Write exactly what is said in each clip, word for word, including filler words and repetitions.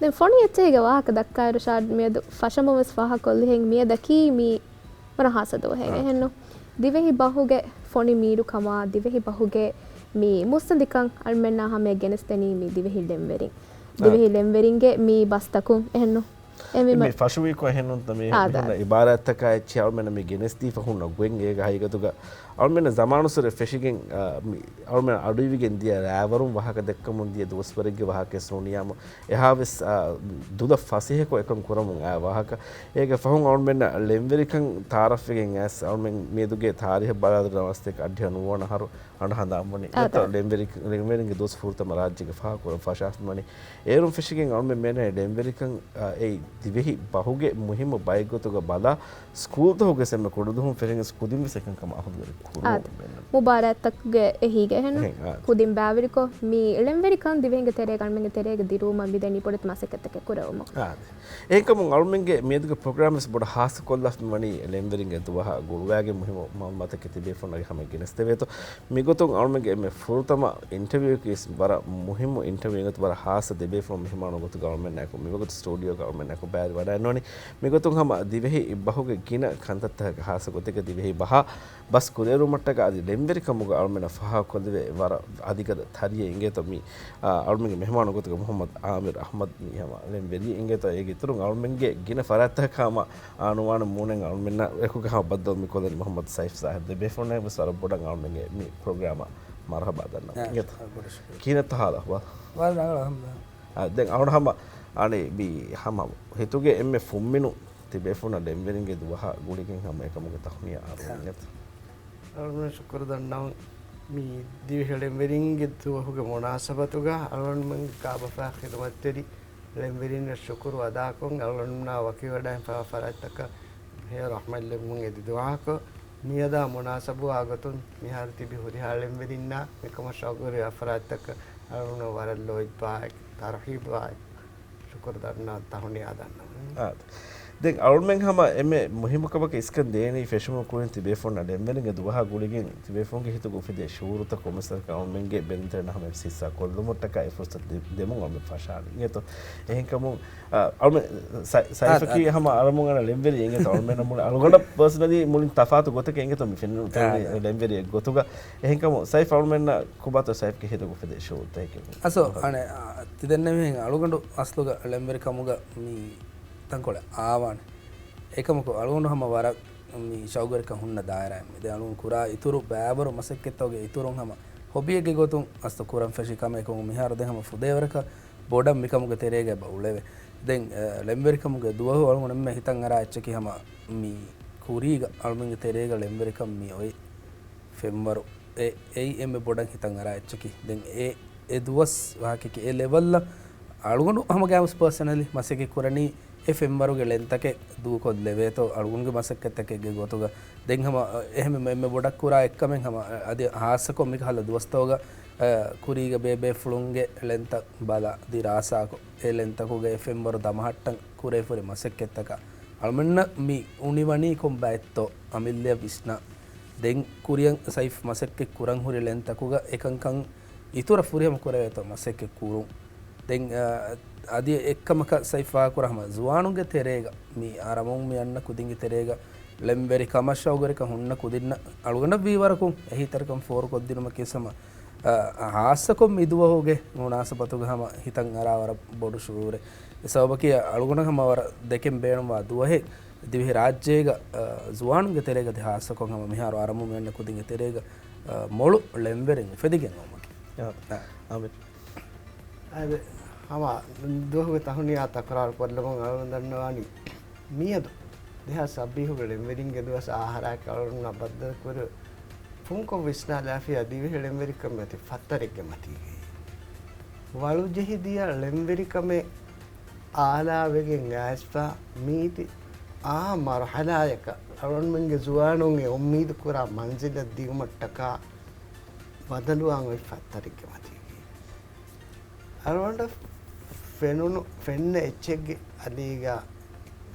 ދެން ފޮނި އެއްޗެހިގެ ވާހަކަ ދައްކާއިރު ޝާދް މިއަދު ފަށަމަވެސް ފާހަގަކޮށްލިހެން މިއަދަކީ މީ ވަރަށް ހާސް ދުވަހެއް އެހެންނު. ދިވެހި ބަހުގެ ފޮނި މީރުކަމާ، ދިވެހި ބަހުގެ މި މުއްސަނދިކަން އަޅުމެންނާ ހަމަޔަށް ގެނެސްދެނީ މި ދިވެހި ޅެންވެރިން. ދިވެހި ޅެންވެރިންގެ މި ބަސްތަކުން އެހެންނު. އެ މި މި ފަށުވީކޮށް އެހެންނުންތަ މި އާ، މިހުންނަ އިބާރާތްތަކާ އެއްޗެއް އަޅުމެންނަށް މި ގެނެސްދީފަ ހުންނަ ގޮތް އޭގަ ހަގީގަތުގަ އަޅުމެންނަށް ޒަމާނުއްސުރެ ފެށިގެން، އާ، މި އަޅުމެން އަޑުއިވިގެން ދިޔަ ރާވަރުން ވާހަކަ ދެއްކަމުން ދިޔަ ދުވަސްވަރެއްގެ ވާހަކައެއް ސުނިޔާމު އެހާވެސް، އާ، ދުލަށް ފަސޭހަކޮށް އެކަން ކުރަމުން އައި ވާހަކަ. އޭގެ ފަހުން އަޅުމެންނަށް ޅެންވެރިކަން ތައާރަފްވެގެން އައިސް އަޅުމެން މިއަދުގެ ތާރީހަށް ބަލާލި ނަވާސްތޭކަ އަށްޑިހަ ނުވަވަނަ އަހަރު އަނޑަ ހަނދާންވަނީ. އާ، ނެތަ ތާ. ޅެންވެރި-، ޅެންވެރިންގެ ދުވަސް ފުރަތަމަ ރާއްޖޭގެ ފާހަގަކުރަން ފަށާފައިވަނީ. އޭރުން ފެށިގެން އަޅުމެން މޭނައި ޅެންވެރިކަން، އާ، އެއީ ދިވެހި ބަހުގެ މުހިއްމު ބައެއްގޮތުގަ ބަލާ، ސްކޫލް ދުވަހުގެ ސެމް ކުޑަދުވަހުން ފެށިގެން ކުދިންވެސް އެކަންކަމަށް އަހުލުވެރި ކުރުމަށް އާދެ. މުބާރާތްތަކުގެ އެހީގަ އެހެންނު. އެހެން، އާދެ. ކުދިން ބައިވެރިކޮށް، މި ޅެންވެރިކަން ދިވެހިންގެ ތެރޭގަ އަޅުމެންގެ ތެރޭގަ ދިރުވުމަށް މިދެނީ ބޮޑެތި މަސައްކަތްތަކެއް ކުރެވުމުން. އާދެ. އެހެންކަމުން އަޅުމެންގެ މިއަދުގެ ޕްރޮގްރާމްވެސް ބޮޑަށް ހާއްސަކޮށްލާފަ މިވަނީ ޅެންވެރިންގެ ދުވަހާ ގުޅުވާގެން މުހިއްމު މައުލޫމާތަކެއް ތިބޭފުޅުންނަށް ހަމަ ގެނެސްދެވޭތޯ. މިގޮތުން އަޅުމެންގެ އެންމެ ފުރަތަމަ އިންޓަވިއުއަކީ ވަރަށް މުހިއްމު އިންޓަވިއުއެއް ގޮތު ވަރަށް ހާއްސަ ދެބޭފުޅުން މެހެމާނު ގޮތުގަ އަޅުމެންނާއެކު މިވަގުތު ސްޓޫޑިއޯގަ އަޅުމެންނާއެކު ބައިވެރިވަޑައިންނަވަނީ. މިގޮތުން ހަމަ ދިވެހި ބަހުގެ ގިނަ ކަންތައްތަކަކަށް ހާއްސަ ގޮތެއްގަ ދިވެހި ބަހާ ބަސް ކުރިއެރުމަށްޓަކާ އަދި ޅެންވެރިކަމުގަ އަޅުމެންނަށް ފާހަގަކޮށްލެވޭ ވަރަށް އަދިގަދަ ތަރިއެއް އިނގޭތޯ މި، އާ، އަޅުމެންގެ މެހެމާނު ގޮތުގަ މުހައްމަދު އާމިރު އަޙްމަދު މީ ހަމަ ޅެންވެރިއެއް އިނގޭތޯ. އޭގެ އިތުރުން އަޅުމެންގެ ގިނަ ފަރާތްތަކަށް ހަމަ އާނުވާނެ މޫނެއް އަޅުމެންނާ އެކުގަ ހަމަ ބައްދަލު މި ކޮލަނި މުހައްމަދު ސައިފް ސާހިބް. ދެބޭފުޅުންނަށް ވެސް ވަރަށް ބޮޑަށް އަޅުމެންގެ މި ޕްރޮގްރާމަށް މަރުޙަބާ ދަންނަވަން. އާ، އިނގޭތޯ. ވަރަށް ބޮޑަށް ޝުކުރިއްޔާ. ކިހިނެއްތޯ ހާލު އަޙްވާލު؟ ވަރަށް ރަނގަޅު އަލްޙަމްދުލިއްލާހް. އާ، ދެން އަޅުގަނޑު ހަމަ އަނެއް މި ހަމަ ހިތުގެ އެންމެ ފުންމިނުން ތިބޭފުޅުންނަށް ޅެންވެރިންގެ ދުވަހާ ގުޅިގެން ހަމަ އެކަމުގެ ތަހުނިޔާ އަރުވަން އާ. އިނގޭތޯ. އަޅުގަނޑު ޝުކުރު ދަންނަވަން މި ދިވެހި ޅެންވެރިންގެ ދުވަހުގެ މުނާސަބަތުގަ އަޅުގަނޑުމެން ކާބަފާ ޚިދުމަތްތެރި ޅެންވެރިންނަށް ޝުކުރު އަދާކޮށް، އަޅުގަނޑުމެންނާ ވަކިވެވަޑައިގެންފާ ފަރާތްތަކަށް މިހާރު ރަޙްމަތް ލެއްވުމުން އެދި ދުޢާކޮށް، މިއަދާ މުނާސަބުވާ ގޮތުން މިހާރު ތިބި ހުރިހާ ޅެންވެރިންނާ މިކަމަށް ޝައުގުވެރިވާ ފަރާތްތަކަށް އަޅުގަނޑު ވަރަށް ލޯތްބާއެއް، ތަރުޙީބާއެއް، ޝުކުރު ދަންނަ ތަހުނިޔާ ދަންނަވަން. އާ. ދެން އަޅުމެން ހަމަ އެންމެ މުހިއްމު ކަމަކަށް އިސްކަން ދޭނީ ފެށުމުގެ ކުރިން ތިބޭފުޅުންނަށް ޅެންވެރިންގެ ދުވަހާ ގުޅިގެން ތިބޭފުޅުންގެ ހިތުގަ އުފެދޭ ޝުޢޫރުތައް ކޮންމެސް ވަރަކަށް އަޅުމެންގެ ބެލުންތެރިންނަށް ހަމަ އެއްވެސް ހިއްސާ ކޮށްލުމަށްޓަކާ އެ ފުރުސަތު ދެ-، ދެމުން އަޅުމެން ފަށާނީ އިނގޭތޯ. އެހެންކަމުން، އާ، އަޅުމެން ސައި-، ސައިފަކީ އާ، އާ. ހަމަ އަޅުމެން އަންނަ ޅެންވެރި އިނގޭތޯ އަޅުމެންނަށް މުޅި އަޅުގަނޑަށް ޕާސަނަލީ މުޅިން ތަފާތު ގޮތަކަށް އިނގޭތޯ މި ފެންނަ-، އާ، ފެންނަ އާ. ޅެންވެރިއެއް ގޮތުގަ. އެހެންކަމުން ސައިފް އަޅުމެންނަށް ކޮބާތޯ ސައިފްގެ ހިތުގަ އުފެދޭ ޝުޢޫރުތަކެއް؟ އަސްލު އަނެއް، އާ، ތި ދެންނެވިހެން އަޅުގަނޑު އަސްލުގަ ޅެންވެރިކަމުގަ މި ތަންކޮޅެއް އާވާނެ. އެކަމަކު އަޅުގަނޑު ހަމަ ވަރަށް މި ޝައުގުވެރިކަން ހުންނަ ދާއިރާއެއް މި. ދެން އަޅުގަނޑު ކުރާ އިތުރު ބައިވަރު މަސައްކަތްތަކުގެ އިތުރުން ހަމަ ހޮބީއެއްގެ ގޮތުން އަސްލު ކުރަން ފެށި ކަމެއް އެކަމަކު މިހާރު ދެން ހަމަ ފުދޭވަރަކަށް ބޮޑަށް މިކަމުގެ ތެރޭގަ އެބަ އުޅެވޭ. ދެން، އަ، ޅެންވެރިކަމުގެ ދުވަހު އަޅުގަނޑު އެންމެ ހިތަށް އަރާ އެއްޗަކީ ހަމަ މި ކުރީގަ އަޅުމެންގެ ތެރޭގަ ޅެންވެރިކަން މި އޮތް ފެންވަރު އެ-، އެއީ އެންމެ ބޮޑަށް ހިތަށް އަރާ އެއްޗަކީ. ދެން އެ، އެ ދުވަސް ވާހަކައަކީ އެ ލެވަލްއަށް އަޅުގަނޑު ހަމަ ގައިމުވެސް ޕާސަނަލީ މަސައްކަތް ކުރަނީ އެ ފެންވަރުގެ ޅެންތަކެއް ދޫކޮށްލެވޭތޯ، އަޅުގަނޑުގެ މަސައްކަތްތަކެއްގެ ގޮތުގަ. ދެން ހަމަ އެހެން އެންމެ ބޮޑަށް ކުރާ އެއްކަމެއް ހަމަ އަދި ހާއްސަކޮށް މިކަހަލަ ދުވަސްތަކުގަ، އަ، ކުރީގަ ބޭބޭފުޅުންގެ ޅެންތައް ބަލާ ދިރާސާކޮށް، އެ ޅެންތަކުގައި ފެންވަރު ދަމަހައްޓަން ކުރެވިފައިހުރި މަސައްކަތްތަކަށް އަޅުމެންނަށް މި އުނިވަނީ ކޮން ބައެއްތޯ އަމިއްލައަށް ވިސްނާ. ދެން ކުރިއަށް ސައިފް މަސައްކަތް ކުރަން ހުރި ޅެންތަކުގަ އެކަންކަން އިތުރަށް ފުރިހަމަ ކުރެވޭތޯ މަސައްކަތް ކުރުން. ދެން، އަ، އަދި އެއްކަމަކަށް ސައިފް ފާހަގަކުރާ ހަމަ ޒުވާނުންގެ ތެރޭގަ މި އަރަމުން މި އަންނަ ކުދިންގެ ތެރޭގަ ޅެންވެރި ކަމަށް ޝައުގުވެރިކަން ހުންނަ ކުދިންނަށް އަޅުގަނޑަށް ވީ ވަރަކުން އެހީތެރިކަން ފޯރުކޮށްދިނުމަކީ ހަމަ، އަ، ހާއްސަކޮށް މި ދުވަހުގެ މުނާސަބަތުގަ ހަމަ ހިތަށް އަރާ ވަރަށް ބޮޑު ޝުޢޫރެއް. އެ ސަބަބަކީ އަޅުގަނޑަށް ހަމަ ވަރަށް ދެކެން ބޭނުންވާ ދުވަހެއް. ދިވެހި ރާއްޖޭގަ، އަ، ޒުވާނުންގެ ތެރޭގަ އަދި ހާއްސަކޮށް ހަމަ މިހާރު އަރަމުން މި އަންނަ ކުދިންގެ ތެރޭގަ، އަ، މޮޅު ޅެންވެރިން އުފެދިގެން އުޅުމަކީ. އާ، އާ. އާމިން. އަދި ހަމަ ދުވަހުގެ ތަހުނިޔާ ތަކުރާރު ކޮށްލަމުން އަޅުގަނޑު ދަންނަވާނީ މިއަދު ދެހާސް ސައްބީސްގެ ޅެންވެރިންގެ ދުވަސް އާހަރާކަށް އަޅުގަނޑު ބައްދަލުކުރި ފުންކޮށް ވިސްނާލާފިޔާ ދިވެހި ޅެންވެރިކަމެއް އޮތީ ފައްތަރެއްގެ މަތީގައި. ވަޅުޖެހިދިޔަ ޅެންވެރިކަމެއް އާލާވެގެން އައިސްފަ މީތި އާ މަރުޙަލާއަކަށް އަޅުގަނޑުމެންގެ ޒުވާނުން އެ އުއްމީދު ކުރާ މަންޒިލަށް ދިއުމަށްޓަކާ ބަދަލުވާން އޮތް ފައްތަރެއްގެ މަތީގައި. އަޅުގަނޑަށް ފެނުނު، ފެންނަ އެއްޗެއްގެ އަލީގަ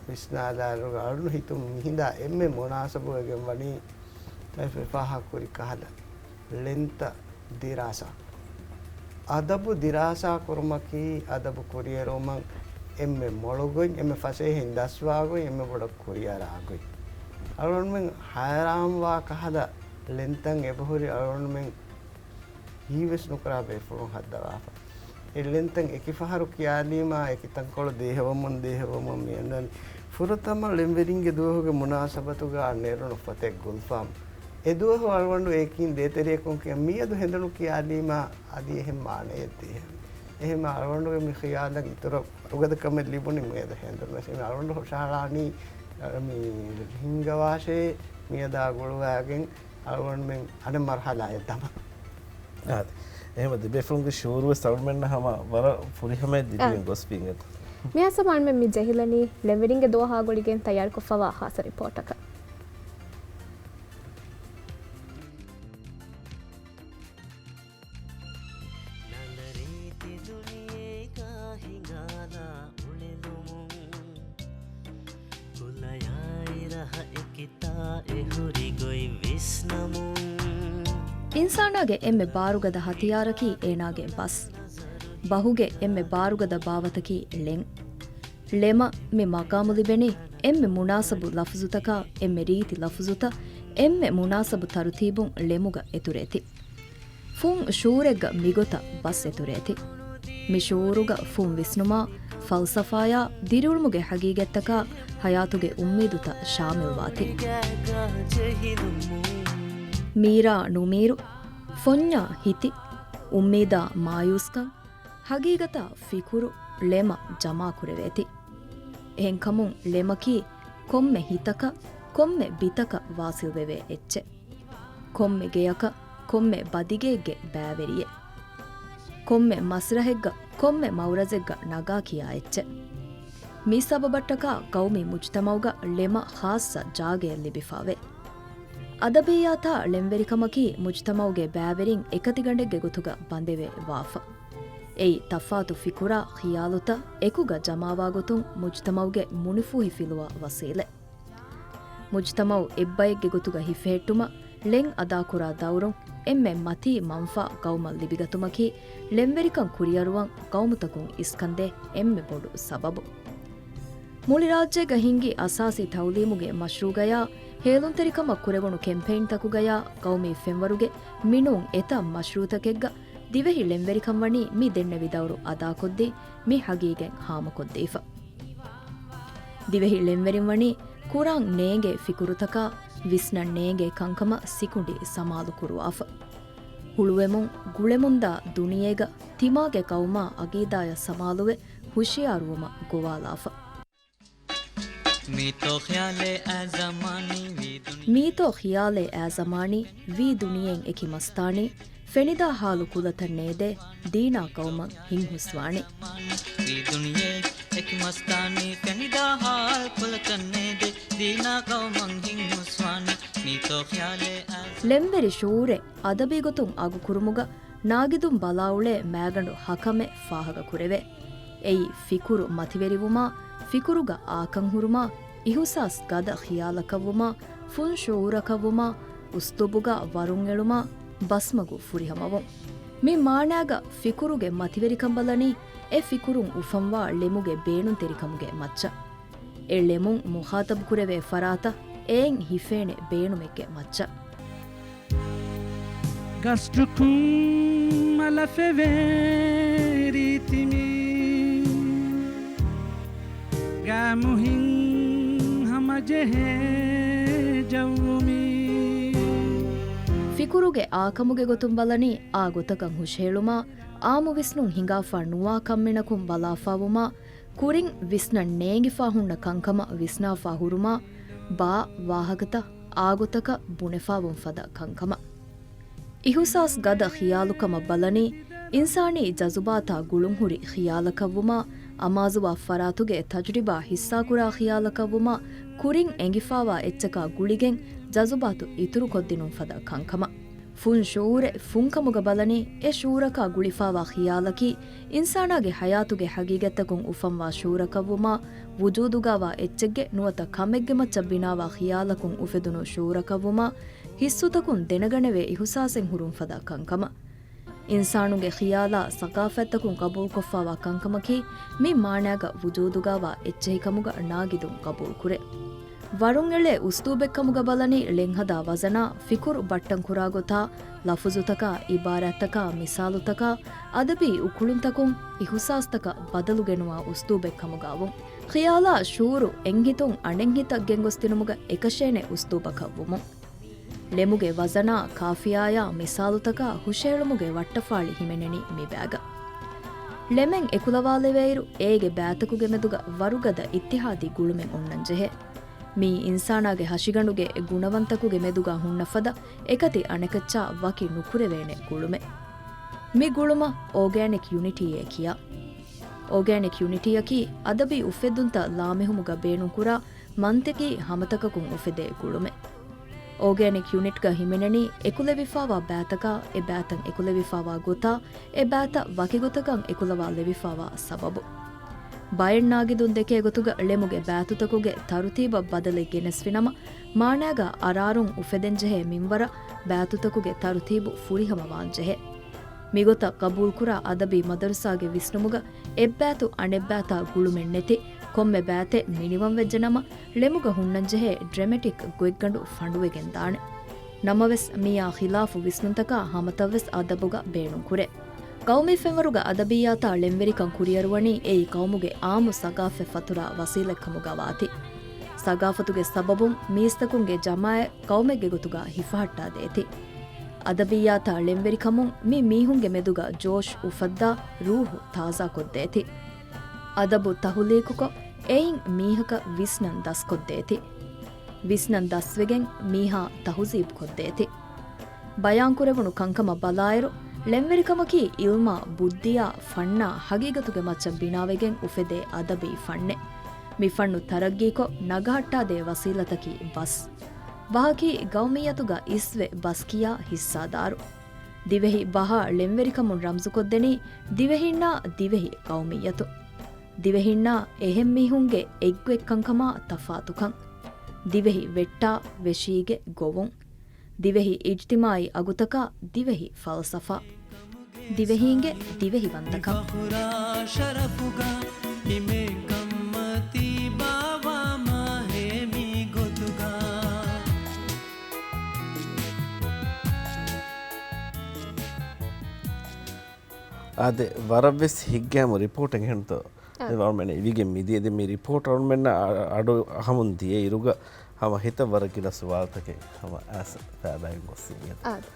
ވިސްނާލާއިރު އަޅުގަނޑު ހިތުން މިހިނދާ އެންމެ މުނާސަބުވެގެން ވަނީ ތައިފް ފާހަގަކުރި ކަހަލަ ޅެންތައް ދިރާސާ. އަދަބު ދިރާސާ ކުރުމަކީ އަދަބު ކުރިއެރުވުމަށް އެންމެ މޮޅު ގޮތް، އެންމެ ފަސޭހައިން ދަސްވާ ގޮތް، އެންމެ ބޮޑަށް ކުރިއަރާ ގޮތް. އަޅުގަނޑުމެން ހައިރާންވާ ކަހަލަ ޅެންތައް އެބަހުރި އަޅުގަނޑުމެން ހީވެސް ނުކުރާ ބޭފުޅުން ހައްދަވާފަ. އެ ޅެންތައް އެކި ފަހަރު ކިޔާލީމާ، އެކި ތަންކޮޅު ދޭހަވަމުން ދޭހަވަމުން މި އަންނަނީ. ފުރަތަމަ ޅެންވެރިންގެ ދުވަހުގެ މުނާސަބަތުގަ ނެރުނު ފޮތެއް ގުލްފާމް. އެ ދުވަހު އަޅުގަނޑު އެކިން ދޭތެރެއަކުން ކިޔާ، މިއަދު ހެނދުނު ކިޔާލީމާ، އަދި އެހެން މާނައެއް ދޭހަވި. އެހެން އަޅުގަނޑުގެ މި ޚިޔާލަށް އިތުރަށް ވަރުގަދަ ކަމެއް ލިބުނީ މިއަދު ހެނދުނު. އެހެން އަޅުގަނޑު ހުށަހަޅާނީ، މި ހިންގަވާށޭ މިއަދާ ގުޅުވާގެން އަޅުގަނޑުމެން އަނެއް މަރުހަލާއެއް ދަމަން. އާދެ. އެހެންވެ، ދެބޭފުޅުންގެ ޝުޢޫރުވެސް އަޅުމެންނަށް ހަމަ ވަރަށް ފުރިހަމައެއް ލިބިގެން އާ. ގޮސްފިނގެތަ؟ މިހާ ސަމާންމެން މި ޖެހިލަނީ ޅެންވެރިންގެ ދުވަހާ ގުޅިގެން ތައްޔާރުކޮށްފަވާ ޚާއްޞަ ރިޕޯޓަކަށް. ނަންނަ ރީތި ދުނިޔޭގަ ހިނގާލާ އުޅެލުމުން، ކުލަޔާއި ރަހަ އެކިތާ އެ ހުރި ގޮތް ވިސްނަމުން. އިންސާނާގެ އެންމެ ބާރުގަދަ ހަތިޔާރަކީ އޭނާގެ ބަސް. ބަހުގެ އެންމެ ބާރުގަދަ ބާވަތަކީ ޅެން. ޅެމަށް މި މަގާމު ލިބެނީ އެންމެ މުނާސަބު ލަފުޒުތަކާ، އެންމެ ރީތި ލަފުޒުތައް، އެންމެ މުނާސަބު ތަރުތީބުން ޅެމުގަ އެތުރެއެތި. ފުން ޝުޢޫރެއްގަ މިގޮތަށް ބަސް އެތުރެއެތި. މި ޝުޢޫރުގަ ފުން ވިސްނުމާ، ފަލްސަފާޔާ، ދިރިއުޅުމުގެ ހަގީގަތްތަކާ، ޙަޔާތުގެ އުއްމީދުތައް ޝާމިލްވާތި. މީރާ ނުމީރު، ފޮންޏާ ހިތި، އުއްމީދާ މާޔޫސްކަން، ހަގީގަތާ ފިކުރު ޅެމަށް ޖަމާކުރެވޭތި. އެހެންކަމުން ޅެމަކީ ކޮންމެ ހިތަކަށް، ކޮންމެ ބިތަކަށް ވާސިލްވެވޭ އެއްޗެއް. ކޮންމެ ގެޔަކަށް، ކޮންމެ ބަދިގެއެއްގެ ބައިވެރިއެއް. ކޮންމެ މަސްރަހެއްގަ، ކޮންމެ މައުރަޒެއްގަ ނަގާ ކިޔާ އެއްޗެއް. މި ސަބަބަށްޓަކާ ގައުމީ މުޖްތަމަޢުގަ ޅެމަށް ޚާއްޞަ ޖާގައެއް ލިބިފަވޭ. އަދަބިއްޔާތާ ޅެންވެރިކަމަކީ މުޖްތަމަޢުގެ ބައިވެރިން އެކަތިގަނޑެއްގެ ގޮތުގަ ބަނދެވެ ވާފަ. އެއީ ތަފާތު ފިކުރާ ޚިޔާލުތައް އެކުގަ ޖަމާވާ ގޮތުން މުޖްތަމަޢުގެ މުނިފޫހި ފިލުވާ ވަސީލަތް. މުޖްތަމަޢު އެއްބައެއްގެ ގޮތުގަ ހިފެހެއްޓުމަށް ޅެން އަދާކުރާ ދައުރުން އެންމެ މަތީ މަންފާ ގައުމަށް ލިބިގަތުމަކީ ޅެންވެރިކަން ކުރިއަރުވަން ގައުމުތަކުން އިސްކަންދޭ އެންމެ ބޮޑު ސަބަބު. މުޅި ރާއްޖޭގަ ހިންގި އަސާސީ ތަޢުލީމުގެ މަޝްރޫޢުގަޔާ، ހޭލުންތެރިކަމަށް ކުރެވުނު ކެމްޕެއިންތަކުގަޔާ، ގައުމީ ފެންވަރުގެ މިނޫން އެތައް މަޝްރޫޢުތަކެއްގަ ދިވެހި ޅެންވެރިކަން ވަނީ މި ދެންނެވި ދައުރު އަދާކޮށްދީ، މި ހަގީގަތް ހާމަކޮށްދީފަ. ދިވެހި ޅެންވެރިން ވަނީ ކުރާން ނޭނގޭ ފިކުރުތަކާ، ވިސްނަން ނޭނގޭ ކަންކަމަށް ސިކުނޑި ސަމާލު ކުރުވާފަ. ހުޅުވެމުން، ގުޅެމުންދާ ދުނިޔޭގަ ތިމާގެ ޤައުމާ އަގީދާޔަށް ސަމާލުވެ، ހުޝިޔާރުވުމަށް ގޮވާލާފަ. މީތޯ ޚިޔާލޭ އާ ޒަމާނީ ވީ ދުނިޔެ. މީތޯ ޚިޔާލޭ އާ ޒަމާނީ ވީ ދުނިޔެއިން އެކި މަސްތާނީ، ފެނިދާ ހާލު ކުލަތައް ނޭދޭ، ދީނާ ޤައުމަށް ހިތްހުސްވާނީ. ވީ ދުނިޔެ އެކި މަސްތާނީ، ފެނިދާ ހާލު ކުލަތައް ނޭދޭ، ދީނާ ޤައުމަށް ހިތްހުސްވާނީ. މީތޯ ޚިޔާލޭ އާ ޅެންވެރި ޝުޢޫރެއް އަދަބީ ގޮތުން އަގުކުރުމުގަ ނާގިދުން ބަލާއުޅޭ މައިގަނޑު ހަކަމެއް ފާހަގަކުރެވޭ. އެއީ ފިކުރު މަތިވެރިވުމާ، ފިކުރުގަ އާކަން ހުރުމާ، އިހުސާސް ގަދަ ޚިޔާލަކަށްވުމާ، ފުން ޝުޢޫރަކަށްވުމާ، އުސްލޫބުގަ ވަރުން އެޅުމާ، ބަސްމަގު ފުރިހަމަވުން. މި މާނާގަ ފިކުރުގެ މަތިވެރިކަން ބަލަނީ، އެ ފިކުރުން އުފަންވާ ޅެމުގެ ބޭނުންތެރިކަމުގެ މައްޗަށް. އެ ޅެމުން މުޚާޠަބު ކުރެވޭ ފަރާތަށް އެއިން ހިފޭނެ ބޭނުމެއްގެ މައްޗަށް. ގަސްޓުކުން މަލަ ފެވޭ ރީތި މީ، ގާމުހިން ހަމަޖެހޭ ޖައްވު މީ. ފިކުރުގެ އާކަމުގެ ގޮތުން ބަލަނީ، އާ ގޮތަކަށް ހުށަހެޅުމާ، އާއްމު ވިސްނުން ހިނގާފާ ނުވާ ކަންމެނަކުން ބަލާފާވުމާ، ކުރިން ވިސްނަން ނޭނގިފާ ހުންނަ ކަންކަމަށް ވިސްނާފާ ހުރުމާ، ބާ ވާހަކަތައް އާގޮތަކަށް ބުނެފާވުން ފަދަ ކަންކަމަށް. އިހުސާސް ގަދަ ޚިޔާލުކަމަށް ބަލަނީ، އިންސާނީ ޖަޒުބާތާ ގުޅުންހުރި ޚިޔާލަކަށްވުމާ، އަމާޒުވާ ފަރާތުގެ ތަޖުރިބާ ހިއްސާކުރާ ޚިޔާލަކަށްވުމާ، ކުރިން އެނގިފާވާ އެއްޗަކާ ގުޅިގެން ޖަޒުބާތު އިތުރުކޮށްދިނުން ފަދަ ކަންކަމަށް. ފުން ޝުޢޫރެއް ފުންކަމުގަ ބަލަނީ، އެ ޝުޢޫރަކާ ގުޅިފާވާ ޚިޔާލަކީ، އިންސާނާގެ ޙަޔާތުގެ ޙަޤީޤަތްތަކުން އުފަންވާ ޝުޢޫރަކަށްވުމާ، ވުޖޫދުގަވާ އެއްޗެއްގެ ނުވަތަ ކަމެއްގެ މައްޗަށް ބިނާވާ ޚިޔާލަކުން އުފެދުނު ޝުޢޫރަކަށްވުމާ، ޙިއްސުތަކުން ދެނެގަނެވޭ އިހުސާސެއް ހުރުން ފަދަ ކަންކަމަށް. އިންސާނުގެ ޚިޔާލާ ސަގާފަތްތަކުން ގަބޫލުކޮށްފާވާ ކަންކަމަކީ، މި މާނައިގަ ވުޖޫދުގަވާ އެއްޗެހިކަމުގަ ނާގިދުން ގަބޫލުކުރޭ. ވަރުން އެޅޭ އުސްލޫބެއްކަމުގަ ބަލަނީ، ޅެންހަދާ ވަޒަނާ، ފިކުރު ބައްޓަން ކުރާ ގޮތާ، ލަފުޒުތަކާ، އިބާރާތްތަކާ، މިސާލުތަކާ، އަދަބީ އުކުޅުންތަކުން އިހުސާސްތަކަށް ބަދަލުގެނުވާ އުސްލޫބެއްކަމުގަވުން. ޚިޔާލާ ޝުޢޫރު އެއްހިތުން އަނެއްހިތަށް ގެންގޮސްދިނުމުގަ އެކަށޭނެ އުސްލޫބަކަށްވުމުން. ޅެމުގެ ވަޒަނާ، ކާފިޔާޔާ، މިސާލުތަކާ، ހުށައެޅުމުގެ ވައްޓަފާޅި ހިމެނެނީ މިބައިގަ. ޅެމެއް އެކުލަވާލެވޭއިރު، އޭގެ ބައިތަކުގެ މެދުގަ ވަރުގަދަ އިއްތިހާދީ ގުޅުމެއް އޮންނަންޖެހޭ. މީ އިންސާނާގެ ހަށިގަނޑުގެ ގުނަވަންތަކުގެ މެދުގަ ހުންނަ ފަދަ އެކަތި އަނެކައްޗާ ވަކި ނުކުރެވޭނެ ގުޅުމެއް. މި ގުޅުމަށް އޯގޭނިކް ޔުނިޓީއޭ ކިޔާ. އޯގޭނިކް ޔުނިޓީއަކީ އަދަބީ އުފެއްދުންތައް ލާމެހުމުގަ ބޭނުންކުރާ މަންތިޤީ ހަމަތަކަކުން އުފެދޭ ގުޅުމެއް. އޯގޭނިކް ޔުނިޓްގަ ހިމެނެނީ އެކުލެވިފާވާ ބައިތަކާ، އެ ބައިތައް އެކުލެވިފާވާ ގޮތާ، އެ ބައިތައް ވަކިގޮތަކަށް އެކުލަވާލެވިފާވާ ސަބަބު. ބައެއް ނާގިދުން ދެކޭ ގޮތުގަ ޅެމުގެ ބައިތުތަކުގެ ތަރުތީބަށް ބަދަލެއް ގެނެސްފިނަމަ، މާނައިގަ އަރާރުން އުފެދެންޖެހޭ މިންވަރަށް ބައިތުތަކުގެ ތަރުތީބު ފުރިހަމަވާންޖެހޭ. މިގޮތަށް ގަބޫލުކުރާ އަދަބީ މަދަރުސާގެ ވިސްނުމުގަ އެއްބައިތު އަނެއްބައިތާ ގުޅުމެއްނެތި، ކޮންމެ ބައިތެއް މިނިވަންވެއްޖެނަމަ، ޅެމުގަ ހުންނަންޖެހޭ ޑްރެމެޓިކް ގޮތްގަނޑު ފަނޑުވެގެންދާނެ. ނަމަވެސް، މިއާ ޚިލާފު ވިސްނުންތަކާ ހަމަތައްވެސް އަދަބުގަ ބޭނުންކުރޭ. ޤައުމީ ފެންވަރުގަ އަދަބިއްޔާތާ ޅެންވެރިކަން ކުރިއަރުވަނީ އެއީ ޤައުމުގެ އާއްމު ސަގާފަތް ފަތުރާ ވަސީލަތްކަމުގަވާތީ. ސަގާފަތުގެ ސަބަބުން މީސްތަކުންގެ ޖަމާއަތް ޤައުމެއްގެ ގޮތުގަ ހިފަހައްޓާދޭތީ. އަދަބިއްޔާތާ ޅެންވެރިކަމުން މި މީހުންގެ މެދުގަ ޖޯޝް އުފައްދާ، ރޫޙު ތާޒާކޮށްދޭތީ. އަދަބު ތަހުލީޤުކޮށް، އެއިން މީހަކަށް ވިސްނަން ދަސްކޮށްދޭތީ. ވިސްނަން ދަސްވެގެން މީހާ ތަހުޒީބުކޮށްދޭތީ. ބަޔާންކުރެވުނު ކަންކަމަށް ބަލާއިރު، ޅެންވެރިކަމަކީ ޢިލްމާ، ބުއްދިޔާ، ފަންނާ ހަގީގަތުގެ މައްޗަށް ބިނާވެގެން އުފެދޭ އަދަބީ ފަންނެއް. މި ފަންނު ތަރައްގީކޮށް، ނަގަހައްޓާދޭ ވަސީލަތަކީ ބަސް. ބަހަކީ ޤައުމިއްޔަތުގަ އިސްވެ ބަސްކިޔާ ހިއްސާދާރު. ދިވެހި ބަހަށް ޅެންވެރިކަމުން ރަމްޒުކޮށްދެނީ ދިވެހީންނާ ދިވެހި ޤައުމިއްޔަތު. ދިވެހީންނާ އެހެން މީހުންގެ އެއްގޮތްކަންކަމާ ތަފާތުކަން. ދިވެހި ވެއްޓާ ވެށީގެ ގޮވުން. ދިވެހި އިޖްތިމާޢީ އަގުތަކާ ދިވެހި ފަލްސަފާ. ދިވެހީންގެ ދިވެހިވަންތަކަން. ފަޚުރާ ޝަރަފުގަ ހިމޭ ކަންމަތީ ބާވާ މާހޭ މި ގޮތުގަ. އާދެ، ވަރަށްވެސް ހިތްގައިމު ރިޕޯޓެއް އެހެންތޯ؟ އާ. ދެން އަޅުމެންނަށް އިވިގެން މިދިޔަ ދެން މި ރިޕޯޓް އަޅުމެންނަށް އަ-، އަޑު އަހަމުން ދިޔައިރުގަ ހަމަ ހިތަށް ވަރަށް ގިނަ ސުވާލުތަކެއް ހަމަ އައިސް ފައިދާއެއް ގޮސް އިނގޭތަ؟ އާދެ.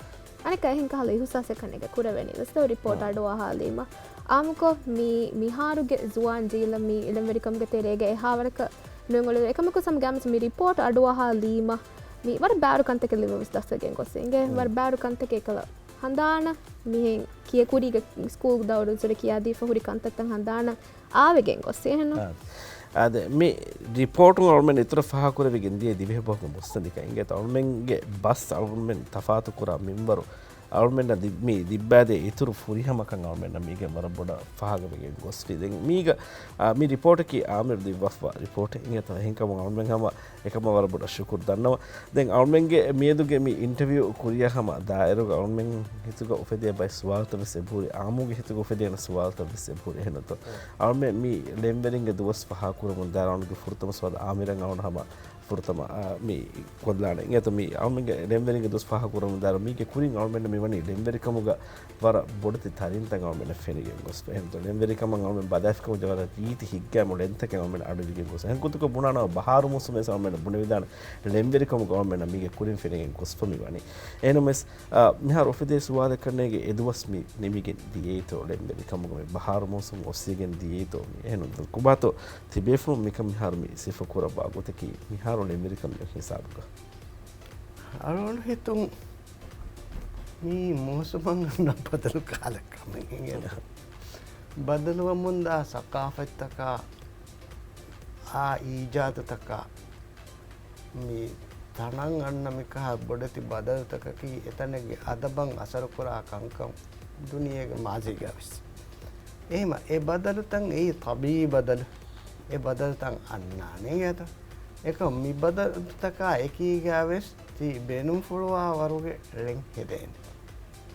އަނެއްކާ އެހެން ކަހަލަ އިހުސާސެއް ކަންނޭނގެ ކުރެވެނީ ވެސް ރިޕޯޓް އާ. އަޑުއަހާލީމަ. އާއްމުކޮށް މި މިހާރުގެ ޒުވާން ޖީލަށް މި ޅެންވެރިކަމުގެ ތެރޭގަ އެހާވަރަކަށް ނުއެއް އުޅެވޭ. އެކަމަކު ސަމްގާމިސް މި ރިޕޯޓް އަޑުއަހާލީމަ މި ވަރަށް ބާރު ކަންތަކެއް ލިބި ވެސް ދަސްވެގެން ގޮސް އިނގޭ. އާ. ވަރަށް ބާރު ކަންތަކެއް ކަލަ ހަނދާނަށް މިހެން ކިޔަ ކުރީގެ ސްކޫލް ދައުރު ޒުރެ ކިޔާދީފަ ހުރި ކަންތައްތައް ހަނދާނަށް އާވެގެން ގޮސް އެހެންނު؟ އާ. އާދެ، މި ރިޕޯޓުން އަޅުމެން އިތުރަށް ފާހަގަކުރެވިގެން ދިޔަ ދިވެހި ބަހުގެ މުއްސަނދިކަން އިނގޭތަ؟ އަޅުމެންގެ ބަސް އަޅުމެން ތަފާތުކުރާ މިންވަރު އަޅުމެންނަށް ދި-، މި ލިއްބާދޭ އިތުރު ފުރިހަމަކަން އަޅުމެންނަށް މީގެން ވަރަށް ބޮޑަށް ފާހަގަވެގެން ގޮސްފި. ދެން މީގަ، އާ، މި ރިޕޯޓަކީ އާމިރު ލިއްވާފަ ރިޕޯޓެއް އިނގޭތަ؟ އެހެންކަމުން އަޅުމެން ހަމަ އެކަމަށް ވަރަށް ބޮޑަށް ޝުކުރު ދަންނަވަން. ދެން އަޅުމެންގެ މިއަދުގެ މި އިންޓަވިއު ކުރިޔާ ހަމަ ދާއިރުގަ އަޅުމެން ހިތުގަ އުފެދޭ ބައެއް ސުވާލުތައް ވެސް އެބަހުރި، އާއްމުގެ ހިތުގަ އުފެދޭނެ ސުވާލުތައް ވެސް އެބަހުރި އެހެންތޯ؟ އަޅުމެން މި ޅެންވެރިންގެ ދުވަސް ފާހަގަކުރަމުން ދާއިރު އަޅުގެ ފުރަތަމަ ސުވާލު އާމިރަށް އަޅުން ހަމަ ފުރަތަމަ، އާ، މި ކޮށްލާނެ. އިނގޭތޯ މި އަޅުމެންގެ ޅެންވެރިންގެ ދުވަސް ފާހަގަކުރަމުން ދާއިރު މީގެ ކުރިން އަޅުމެންނަށް މިވަނީ ޅެންވެރިކަމުގަ ވަރަށް ބޮޑެތި ތަރިންތައް އަޅުމެންނަށް ފެނިގެން ގޮސްފަ. އެހެންތޯ ޅެންވެރިކަމަށް އަޅުމެން ބަލާފިކަމުން ވަރަށް ރީތި ހިތްގައިމު ޅެންތަކެއް އަޅުމެން އަޑުއިވިގެން ގޮސް. އެހެން ގޮތަކަށް ބުނާނަމަ ބަހާރު މޫސުމޭ އަޅުމެން ބުނެވިދާނެ ޅެންވެރިކަމުގަ އަޅުމެންނަށް މީގެ ކުރިން ފެނިގެން ގޮސްފަ މިވަނީ. އެހެންނަމަވެސް، އާ، މިހާރު އުފެދޭ ސުވާލެއް ކަންނޭނގެ އެދުވަސް މި ނިމިގެން ދިޔައީތޯ؟ ޅެންވެރިކަމުގަ މި ބަހާރު މޫސުމް އޮއްސިގެން ދިޔައީތޯ؟ މި އެހެން ކޮބާތޯ ތިބޭފުޅުން މިކަން މިހާރު މި ސިފަކުރައްވާ ގޮތަކީ މިހާރު ޅެންވެރިކަމެއް ހިސާބުގަ؟ އަޅުގަނޑު ހިތުން މީ މޫސުމަށް އަންނަ ބަދަލު ކަހަލަ ކަމެއް އިނގޭތަ؟ ބަދަލުވަމުންދާ ސަޤާފަތްތަކާ، އާ، އީޖާދުތަކާ، މި ތަނަށް އަންނަ މިކަހަލަ ބޮޑެތި ބަދަލުތަކަކީ އެތަނެއްގެ އަދަބަށް އަސަރުކުރާ ކަންކަން ދުނިޔޭގެ މާޒީގަ ވެސް. އެހެމަ އެ ބަދަލުތައް އެއީ ޠަބީޢީ ބަދަލު. އެ ބަދަލުތައް އަންނާނެ އިނގޭތަ؟ އެކަމް މި ބަދަލުތަކާ އެކީގަ ވެސް ތި ބޭނުންފުޅުވާ ވަރުގެ ޅެން ހެދޭނެ.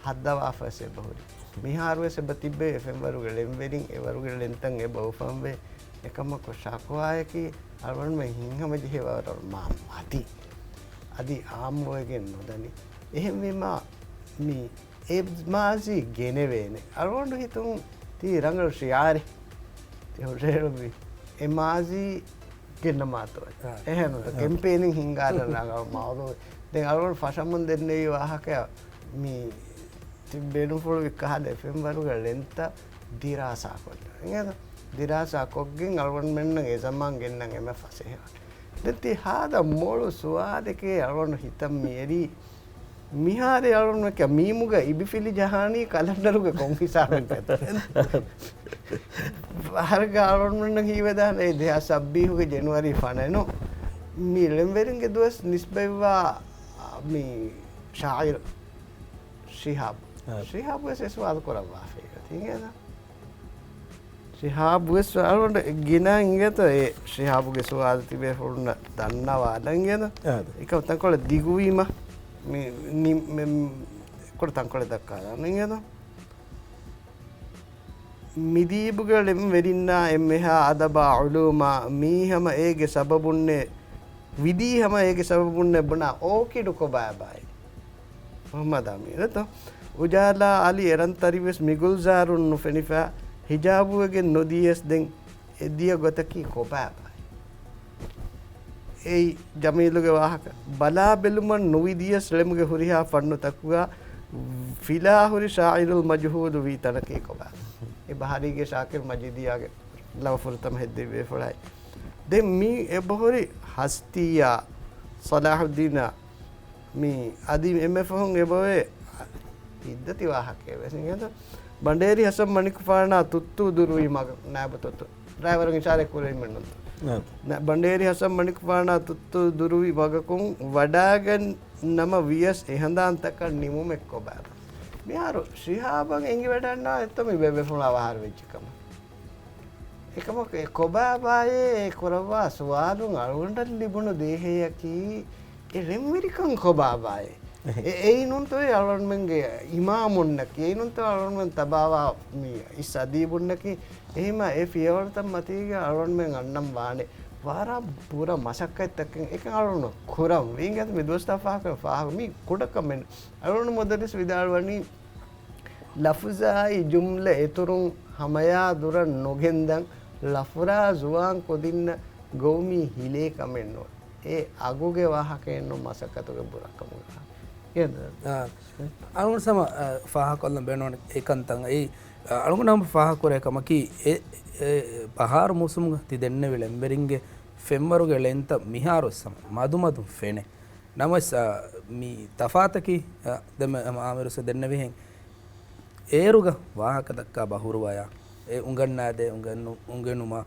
ހައްދަވާފަ ވެސް އެބަހުރި. މިހާރުވެސް އެބަ ތިއްބެވި އެ ފެންވަރުގެ ޅެންވެރިން އެ ވަރުގެ ޅެންތައް އެބަ އުފަންވޭ. އެކަމަކު ޝަކުވާއަކީ އަޅުގަނޑުމެން ހިތްހަމަޖެހޭ ވަރަށް މާ މަދީ. އަދި އާއްމުވެގެން ނުދަނީ. އެހެންވީމާ މި އެ މާޒީ ގެނެވޭނެ. އަޅުގަނޑު ހިތުން ތީ ރަނގަޅު ޝިޢާރެއް. ތި ހުށަހެޅުއްވީ އެ މާޒީ ގެންނަމާތޯ. އާ. އެހެން އާ. ކެމްޕޭނިން ހިންގާދަން ރަނގަޅު މައުޟޫ. ދެން އަޅުގަނޑު ފަށަމުން ދެންނެވި ވާހަކަ މި ތި ބޭނުންފުޅުވި ކަހަލަ އެ ފެންވަރުގެ ޅެންތައް ދިރާސާ ކޮށްލަން. އިނގޭތަ؟ ދިރާސާ ކޮށްގެން އަޅުގަނޑުމެންނަށް އެ ޒަމާން ގެންނަން އެންމެ ފަސޭހަ. ދެން ތި ހާދަ މޮޅު ސުވާލެކޭ އަޅުގަނޑު ހިތަށް މިއެރީ. މިހާރު އަޅުގަނޑު މީމުގަ އިބިފިލި ޖަހާނީ ކަލަންޑަރުގެ ކޮން ހިސާބެއް ފެތުން؟ ފަހަރަކަށް އަޅުގަނޑުމެންނަށް ހީވެދާނެ އެ ދެހާސް ސައްބީސްގެ ޖެނުއަރީ ފަނެނު. މި ޅެންވެރިންގެ ދުވަސް ނިސްބަތްވާ މި ޝާއިރު ޝިހާބު. އާ. ޝިހާބު ވެސް އެ ސުވާލު ކުރައްވާފައި އޮތީ އިނގޭތަ؟ ޝިހާބު ވެސް އަޅުގަނޑު ގިނަ އިނގޭތަ އެ ޝިހާބުގެ ސުވާލު ތިބޭފުޅުންނަށް ދަންނަވާލަން އިނގޭތަ؟ އާ. އެކަމަ ތަންކޮޅެއް ދިގުވީމަ މި، ނި، މެ، ކޮޅު ތަންކޮޅެއް ދައްކާލާން އިނގޭތަ؟ މިދީބުގެ ޅެންވެރިންނާ އެންމެހާ އަދަބާ ޢުލޫމާ މީ ހަމަ އޭގެ ސަބަބުންނޭ، ވިދީ ހަމަ އޭގެ ސަބަބުންނޭ ބުނާ އޯކިޑު ކޮބާބާއޭ؟ މުޙައްމަދު އަމީރުތޯ؟ އުޖާލާ އަލި އެރަންތަރިވެސް މި ގުލްޒާރުން ނުފެނިފަ ހިޖާބުވެގެން ނުދިޔަސް ދެން އެ ދިޔަ ގޮތަކީ ކޮބާބާއޭ؟ އެއީ ޖަމީލުގެ ވާހަކަ. ބަލާ ބެލުމަށް ނުވިދިޔަސް ޅެމުގެ ހުރިހާ ފަންނުތަކުގަ ފިލާހުރި ޝާއިރުލް މަޖުހޫލު ވީ ތަނަކީ ކޮބާ؟ އެ ބަހަރީގެ ޝާކިރު މަޖީދިއްޔާގެ ލަވަ ފުރަތަމަ ހެއްދެވި ބޭފުޅާއި. ދެން މީ އެބަހުރި ހަސްތީއާ ޞަލާޙުއްދީނާ މި އަދި އެންމެ ފަހުން އެބަވޭ އިއްދަތި ވާހަކައެއް ވެސް އިނގޭތަ؟ ބަނޑޭރި ހަސަން މަނިކުފާނާ ތުއްތު ދުރުވި މަގަށް ނާއިބު ތުއްތު ޑްރައިވަރުން އިޝާރަތް ކުރެވިމެއްނުންތަ؟ ނާ. ނަ-، ބަނޑޭރި ހަސަން މަނިކުފާނާ ތުއްތު ދުރުވި މަގަކުން ވަޑާގަން ނަމަ ވިޔަސް އެހަނދާންތަކަށް ނިމުމެއް ކޮބާތަ؟ މިހާރު ޝިހާބަށް އެނގިވަޑަންނާ އެއްތޯ މި ބޭބޭފުޅާ ވަހާރު ވެއްޖެ ކަމަށް. އެކަމަކު އެ ކޮބާބާއޭ ކުރައްވާ ސުވާލުން އަޅުގަނޑަށް ލިބުނު ދޭހަޔަކީ އެ ޅެންވެރިކަން ކޮބާބާއޭ؟ އެ-، އެއީނުންތޯ އެ އަޅުގަނޑުމެންގެ އިމާމުންނަކީ، އެއީނުންތޯ އަޅުގަނޑުމެން ތަބާވާ މި އިސް އަދީބުންނަކީ. އެހެންމާ އެ ފިޔަވަޅުތައް މަތީގަ އަޅުގަނޑުމެން އަންނަން ވާނެ ވަރަށް ބުރަ މަސައްކަތްތަކެއް. އެކަން އަޅުގަނޑު ކުރަން ވީ އިނގޭތަ މި ދުވަސްތާ ފާހަގަ ފާހަގަ މީ ކުޑަކަމެއް. އަޅުގަނޑު މުދައްރިސް ވިދާޅުވަނީ ލަފުޒާއި ޖުމްލަ އިތުރުން ހަމަޔާ ދުރަށް ނުގެންދަން، ލަފުރާ ޒުވާން ކުދިންނަށް ގޮވުމީ ހިލޭ ކަމެއް ނޫން. އެ އަގުގެ ވާހަކައެއް ނޫން މަސައްކަތުގެ ބުރަކަމުގަ. އާ، އަޅުގަނޑު ހަމަ، އާ، ފާހަގަކޮށްލަން ބޭނުން އެކަންތައް. އެއީ، އާ، އަޅުގަނޑު ހަމަ ފާހަގަކުރޭ ކަމަކީ، އެ، އެ، ބަހާރު މޫސުމުގަ ތި ދެންނެވި ޅެންވެރިންގެ ފެންވަރުގެ ޅެންތައް މިހާރު ވެސް ހަމަ މަދުމަދުން ފެނޭ. ނަމަވެސް، އާ، މި ތަފާތަކީ، އާ، ދެންމެ ހަމަ އާމިރު ވެސް ދެންނެވިހެން، އޭރުގަ ވާހަކަ ދައްކާ ބަހުރުވަޔާ، އެ އުނގަންނާދޭ އުނގެނު-، އުނގެނުމާ،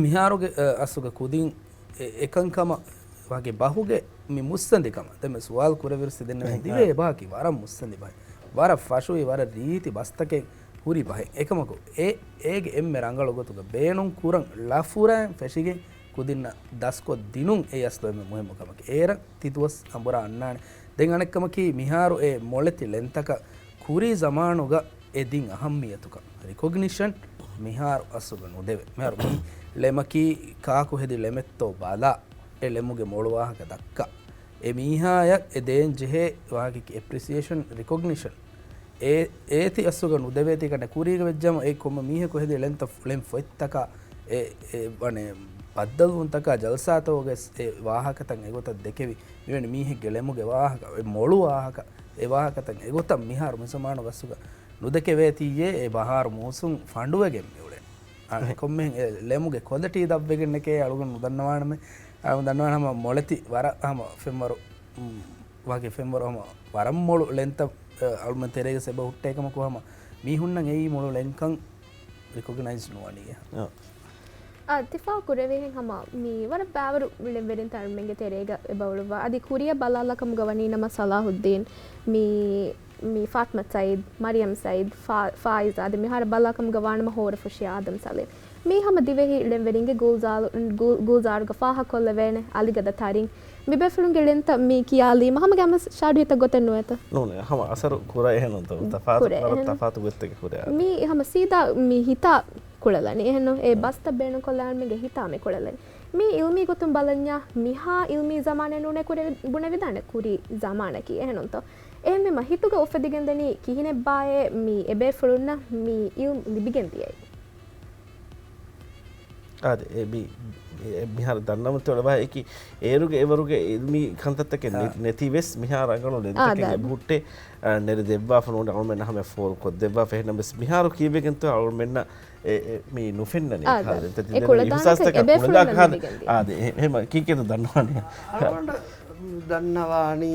މިހާރުގެ، އަ، އަސްލުގަ ކުދިން އެ-، އެކަންކަމަށް ވާގި ބަހުގެ މި މުއްސަނދިކަމަށް ދެންމެ ސުވާލު ކުރެވިރުސް ދެންނެވި އެ، ދިވެހި އެބަހަކީ ވަރަށް މުއްސަނދި ބަހެއް. ވަރަށް ފަށުވި، ވަރަށް ރީތި ބަސްތަކެއް ހުރި ބަހެއް. އެކަމަކު އެ-، އޭގެ އެންމެ ރަނގަޅު ގޮތުގަ ބޭނުން ކުރަން ޅަފުރާއިން ފެށިގެން ކުދިންނަށް ދަސްކޮށް ދިނުން އެ އަސްލު އެންމެ މުހިއްމު ކަމަކީ. އޭރަށް ތި ދުވަސް އަނބުރާ އަންނާނެ. ދެން އަނެއްކަމަކީ މިހާރު އެ މޮޅެތި ޅެންތަކަށް ކުރީ ޒަމާނުގަ އެ ދިން އަހައްމިޔަތުކަން، ރިކޮގްނިޝަން މިހާރު އަސްލުގަ ނުދެވޭ. މިހާރު މި ޅެމަކީ ކާކު ހެދި ޅެމެއްތޯ ބަލާ، އެ ޅެމުގެ މޮޅު ވާހަކަ ދައްކާ. އެ މީހާޔަށް އެ ދޭން ޖެހޭ ވާހަކައަކީ އެޕްރިސިއޭޝަން، ރިކޮގްނިޝަން. އޭ، އޭތި އަސްލުގަ ނުދެވޭތީ ކަންނޭ. ކުރީގަ ވެއްޖަމަ އެ ކޮންމެ މީހަކު ހެދި ޅެންތައް، ޅެން ފޮތްތަކާ، އެ، އެ ވަނެ ބައްދަލުވުންތަކާ ޖަލްސާތަކުގަ އެ ވާހަކަތައް އެގޮތަށް ދެކެވި، މިވެނި މީހެއްގެ ޅެމުގެ ވާހަކަ، އެ މޮޅު ވާހަކަ، އެ ވާހަކަތައް އެގޮތަށް މިހާރު މި ޒަމާނުގަ އަސްލުގަ ނުދެކެވޭތީއޭ. އެ ބަހާރު މޫސުން ފަނޑުވެގެން މިއުޅެނީ. އާ، އެ ކޮންމެހެން އެ ޅެމުގެ ކޮލިޓީ ދަށްވެގެންނެކޭ އަޅުގަނޑު ނުދަންނަވާނަމޭ. އަޅުގަނޑު ދަންނަވާނަމޭ ހަމަ މޮޅެތި ވަރަށް ހަމަ ފެންވަރު، ވަގެ ފެންވަރު ހަމަ ވަރަށް މޮޅު ޅެންތައް، އަ، އަޅުމެން ތެރޭގަ އެބަ ހުއްޓޭ ކަމަކު ހަމަ މީހުންނަށް އެއީ މޮޅު ޅެންކަން ރިކޮގްނައިޒް ނުވަނީ. އަ، އަ، ތި ފާހަގަ ކުރެވިހެން ހަމަ މި ވަރަށް ބާވަރު ޅެންވެރިންތައް އަޅުމެންގެ ތެރޭގަ އެބަ އުޅުއްވާ. އަދި ކުރިއަށް ބަލާލާ ކަމުގަ ވަނީ ނަމަ ޞަލާޙުއްދީން، މި، މި ފާތިމަތު ސައީދު، މަރިޔަމް ސައީދު، ފާ-، ފާއިޒާ، އަދި މިހާރަށް ބަލާ ކަމުގަ ވާނަމަ ހޯރަފުށި އާދަމް ސަލީމް. މީ ހަމަ ދިވެހި ޅެންވެރިންގެ ގުލްޒާރު-، ގުލް-، ގުލްޒާރުގަ ފާހަގަކޮށްލެވޭނެ އަލިގަދަ ތަރިން. މި ބޭފުޅުންގެ ޅެންތައް މީ ކިޔާލީމަ ހަމަ ގަމަސް ޝާޑު ހިތަށް ގޮތެއް ނުވޭތަ؟ ނޫނޭ، ހަމަ އަސަރު ކުރޭ އެހެންނުންތޯ؟ ތަފާތު، ކުރޭ ވަރަށް އެހެން. ތަފާތު ގޮތެއްގެ ކުރޭ އާދެ. މީ ހަމަ ސީދާ މި ހިތާ ކުޅެލަނީ އެހެންނު؟ އެ ހުން. ބަސްތައް ބޭނުންކޮށްލާން މީގެ ހިތާ މި ކުޅެލަނީ. މީ އިލްމީ ގޮތުން ބަލަންޏާ، މިހާ އިލްމީ ޒަމާނެއް ނޫނޭ ކުރެ-، ބުނެވިދާނެ ކުރީ ޒަމާނަކީ އެހެންނުންތޯ؟ އެހެންވީމަ ހިތުގަ އުފެދިގެންދަނީ ކިހިނެއްބާއޭ މި އެބޭފުޅުންނަށް މި އިލްމް ލިބިގެން ދިޔައީ؟ އާދެ، އެ މި-، އެ މިހާރު ދަންނަވަންތެ އޮޅެ ވާހަކައަކީ، އޭރުގެ އެވަރުގެ އިލްމީ ކަންތައްތަކެއް އާ. ނެ-، ނެތިވެސް މިހާރު ރަނގަޅު އާ، ޅެންތަކެއް ދާ. އެބަހުއްޓޭ، އާ، ނެރެ ދެއްވާފަ ނޫން އަޅުމެންނަށް ހަމަ ފޯރު ކޮށްދެއްވާފަ. އެހެންނަމަވެސް މިހާރު ކީއްވެގެންތޯ އަޅުމެންނަށް އެ، އެ، މި ނުފެންނަނީ އާ، ކާލެން. ދާ. ތަ އެ ތިދެން ކުޅަދާނަކަން އިހުސާސްތަކަށް އެބޭފުޅުންނަށް ކުޅަދާ ކާލެ-، ނިމިގެން ދިޔަ. އާދެ، އެ، އެހެމަ ކީކޭތަ ދަންނަވާނީ؟ އަޅުގަނޑަށް ދަންނަވާނީ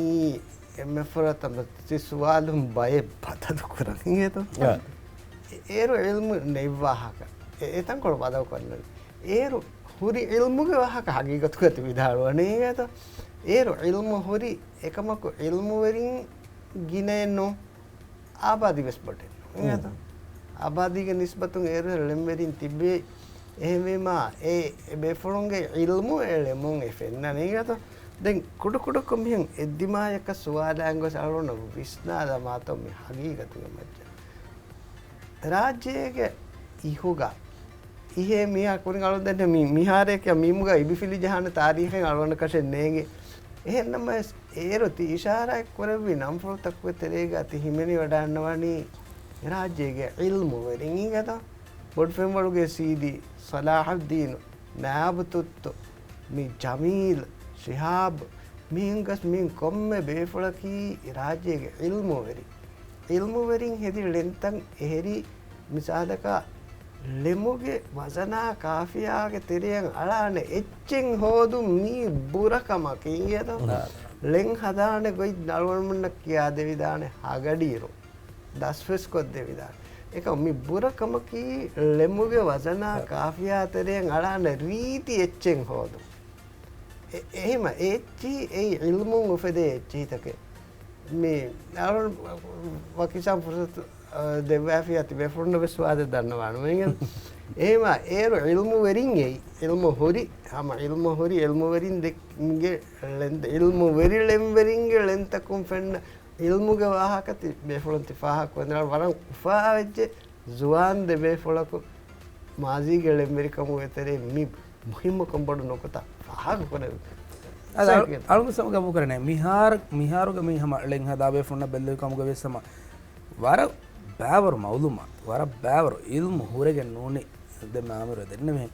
އެންމެ ފުރަތަމަ ތި ސުވާލުން ބައެއް ބަދަލު ކުރަން އިނގޭތޯ؟ އާ. އެ-، އޭރު އިލްމު ނެތް ވާހަކަ. އެ-، އެތަންކޮޅު ބަދަލު ކޮށްލަނީ. އޭރު ހުރި އިލްމުގެ ވާހަކަ ހަގީގަތުގަ ތި ވިދާޅުވަނީ އިނގޭތޯ؟ އޭރު އިލްމު ހުރި އެކަމަކު އިލްމުވެރިން ގިނައެއް ނޫން. އާބާދީ ވެސް ބޮޑެއް ނޫން. އިނގޭތޯ؟ އާބާދީގެ ނިސްބަތުން އޭރު ހެން ޅެންވެރިން ތިބޭ. އެހެންވީމާ، އެ، އެ ބޭފުޅުންގެ އިލްމު އެ ޅެމުން އެ ފެންނަނީ. އިނގޭތޯ؟ ދެން ކުޑަކުޑަކޮށް މިހެން އެއްދިމާޔަކަށް ސުވާލާ ގޮސް އަޅުގަނޑު ވިސްނާލަމާތޯ މި ހަގީގަތުގެ މައްޗަށް. ރާއްޖޭގެ އިހުގަ އިހޭ މީހާ ކުރިން އަޅުގަނޑު ދެންނެވި މި-، މިހާރެއަކީ މީމުގަ އިބިފިލި ޖަހާނެ ތާރީޚެއް އަޅުގަނޑަކަށެއް ނޭނގެ. އެހެންނަމަވެސް، އޭރު ތި އިޝާރާތް ކުރެއްވި ނަންފުޅުތަކުގެ ތެރޭގަ ތި ހިމެނިވަޑައިގަންނަވަނީ ރާއްޖޭގެ އިލްމުވެރިން އިނގޭތަ؟ ބޮޑުފެންވަޅުގެ ސީދީ ޞަލާޙުއްދީނު، ނާބު ތުއްތު، މި ޖަމީލް، ޝިހާބް، މިހެން ގޮސް މިހެން ކޮންމެ ބޭފުޅަކީ ރާއްޖޭގެ އިލްމުވެރި. އިލްމުވެރިން ހެދި ޅެންތައް އެހެރީ، މިސާލަކަށް، ޅެމުގެ ވަޒަނާ ކާފިޔާގެ ތެރެއަށް އަޅާނެ އެއްޗެއް ހޯދުން މީ ބުރަ ކަމަކީ އިނގޭތަ؟ އާ. ޅެން ހަދާނެ ގޮތް އަޅުގަނޑުމެންނަށް ކިޔާދެވިދާނެ ހަގަޑިއިރު. ދަސްވެސް ކޮށްދެވިދާނެ. އެކަމް މި ބުރަ ކަމަކީ ޅެމުގެ ވަޒަނާ އާ. ކާފިޔާ ތެރެއަށް އަޅާނެ ރީތި އެއްޗެއް ހޯދުން. އެ-، އެހެމަ އެ އެއްޗިހި އެއީ ޢިލްމުން އުފެދޭ އެއްޗިހިތަކެއް. މި އަޅުން ވަކިސާން ފުރުސަތު، އަ، ދެއްވާފިއްޔާ ތިބޭފުޅުންނަށް ވެސް ވާދެ ދަންނަވާނު މެންގެން. އެހެމަ އޭރު ޢިލްމުވެރިން އެއީ. ޢިލްމު ހުރި، ހަމަ ޢިލްމު ހުރި ޢިލްމުވެރިން ދެ-، ގެ ޅެން-، ޢިލްމުވެރި ޅެންވެރިންގެ ޅެންތަކުން ފެންނަ ޢިލްމުގެ ވާހަކަ ތި ބޭފުޅުން ތި ފާހަގަ ކޮށްދެން ވަރަށް އުފާވެއްޖެ. ޒުވާން ދެބޭފުޅަކު މާޒީގެ ޅެންވެރިކަމުގެ ތެރޭ މި މުހިއްމުކަން ބޮޑު ނުކުތާ ފާހަގަކުރެވި. އަދި އަޅު-، އަޅުގެ ސަމަ ގަބޫކަރަނެ މިހާރ-، މިހާރުގެ މި ހަމަ ޅެން ހަދާ ބޭފުޅުންނަށް ބެއްލެވި ކަމުގަ ވިޔަސް ހަމަ ވަރަށް ބާވަރު މައުލޫމާތު، ވަރަށް ބާވަރު ޢިލްމު ހުރެގެން ނޫނީ ދެން މި އާމިރު ދެންނެވިހެން.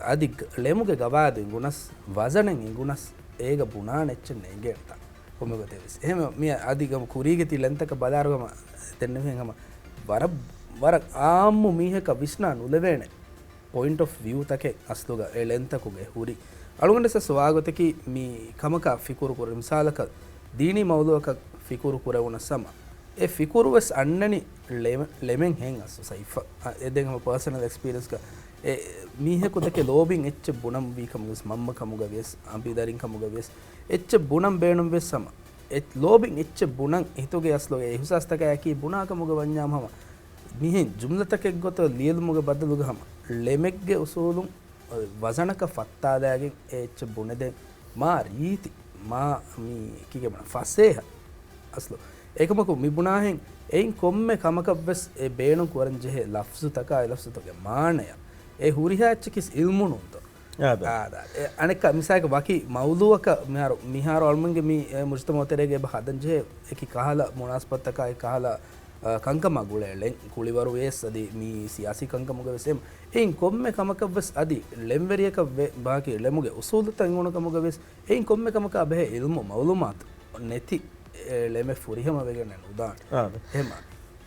އަދި ގ-، ޅެމުގެ ގަވާއިދު އިނގުނަސް، ވަޒަނެއް އިނގުނަސް، އޭގަ ބުނާނެ އެއްޗެއް ނޭނގޭނެތާ. ކޮންމެ ގޮތެއް ވެސް. އެހެން މި އަދި ގަމަ ކުރީގެ ތި ޅެންތަކަށް ބަލާއިރުގަމަ ދެންނެވިހެން ހަމަ ވަރަށް، ވަރަށް ޢާއްމު މީހަކަށް ވިސްނާ ނުލެވޭނެ ޕޮއިންޓް އޮފް ވިއު ތަކެއް އަސްލުގަ އެ ޅެންތަކުގެ ހުރި. އަޅުގަނޑަށް ސުވާލު ގޮތަކީ މި ކަމަކަށް ފިކުރު ކުރެ، މިސާލަކަށް ދީނީ މައުޟޫޢަކަށް ފިކުރު ކުރެވުނަސް ހަމަ އެ ފިކުރު ވެސް އަންނަނީ ޅެމެ-، ޅެމެއް ހެން އަސްލު ސައިފަ. އަ، އެ ދެން ހަމަ ޕާސަނަލް އެކްސްޕީރިއެންސްގަ އެ މީހަކު ދެކެ ލޯބިން އެއްޗެއް ބުނަން ވީ ކަމުގަ ވެސް، މަންމަ ކަމުގަ ވިޔަސް، އަނބިދަރިން ކަމުގަ ވިޔަސް، އެއްޗެއް ބުނަން ބޭނުން ވެސް ހަމަ އެ ލޯބިން އެއްޗެއް ބުނަން ހިތުގެ އަސްލުގެ އިހުސާސްތަކާއެކީ ބުނާ ކަމުގަ ވަންޏާމު ހަމަ މިހެން ޖުމްލަތަކެއްގޮތަށް ލިޔެލުމުގެ ބަދަލުގަ ހަމަ ޅެމެއްގެ އުސޫލުން ވަޒަނަކަށް ފައްތާލާގެން އެ އެއްޗެއް ބުނެދޭން މާ ރީތި، މާ މީ ކީކޭ ބުނާ ފަސޭހަ އަސްލު. އެކަމަކު މި ބުނާހެން އެއިން ކޮންމެ ކަމަކަށްވެސް އެ ބޭނުން ކުރަން ޖެހޭ ލަފްޒުތަކާ އެ ލަފްޒުތަކުގެ މާނަޔަށް އެ ހުރިހާ އެއްޗަކީ ޢިލްމު ނޫންތޯ؟ އާދެ. އާދެ. އެ އަނެއްކާ މިސާލަކަށް ވަކި މައުޟޫޢަކަށް މިހާރު، މިހާރު އަޅުމެންގެ މި، އެ، މުޖުތަމަޢު ތެރޭގަ އެބަ ހަދަން ޖެހޭ އެކި ކަހަލަ މުނާސަބަތަކާ އެ ކަހަލަ، އަ، ކަންކަމާ ގުޅޭ ޅެން ކުޅިވަރު ވިޔަސް އަދި މި ސިޔާސީ ކަންކަމުގަ ވެސް އެ، އެއިން ކޮންމެ ކަމަކަށް ވެސް އަދި ޅެންވެރިޔަކަށް ވެ، ބާކީ ޅެމުގެ އުސޫލުތައް އިނގުނު ކަމުގަ ވެސް އެއިން ކޮންމެ ކަމަކާ ބެހޭ ޢިލްމު މަޢުލޫމާތު ނެތި އެ ޅެމެއް ފުރިހަމަ ވެގެން ނުދާނެ. އާދެ. އެހެމަ.